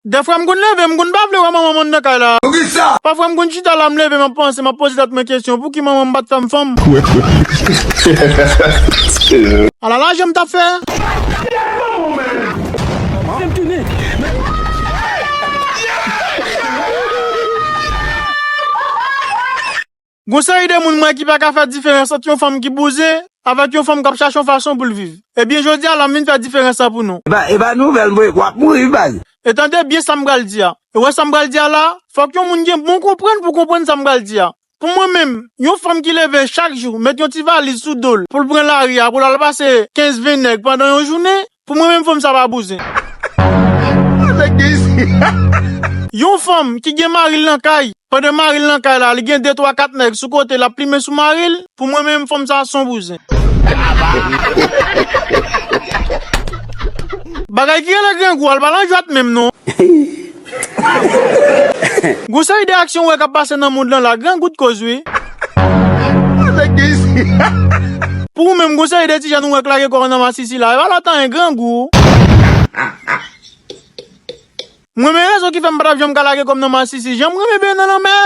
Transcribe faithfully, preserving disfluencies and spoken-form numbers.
Dèfwa m konn leve, m konn pa vle wè manman m anndan kay la. Poukisa? Pafwa m konn chita la, m leve, m ap panse, m ap poze tèt mwen kesyon, pouki manman m pa t fè m fanm? Ala lajan m t ap fè. Gon seri de moun m wè ki pa ka fè diferans ant yon fanm ki bouzen avèk yon fanm k ap chache yon fason pou l viv. Ebyen, jodi a la, m vin fè diferans sa pou nou. E pa, e pa nouvèl, mwen, w ap mouri, baz. E tande byen sa m pral di a. E wè sa m pral di a la, fòk yon moun gen bon konprann pou konprann sa m pral di a. Pou mwen menm, yon fanm ki leve chak jou, met yon ti valiz sou do l, pou l pran lari a, pou l al pase kenz ven nèg pandan yon jounen, pou mwen menm fanm sa pa bouzen. Yon fanm ki gen mari l nan kay, pandan mari l nan kay la, li gen de, twa, kat nèg sou kote, l ap plimen sou mari l, pou mwen menm fanm sa se yon bouzen. Bagay ki rele grangou, al pa nan jwèt menm non. Gon seri de aksyon w wè k ap pase nan mond lan la, grangou t koz wi. Pou ou menm, gon seri de ti jèn ou wè k lage kò nan masisi la, e pa lòt anyen, grangou. Mwen, men rezon ki fè m pa t ap janm ka lage kò m nan masisi, jan m renmen benyen nan lanmè.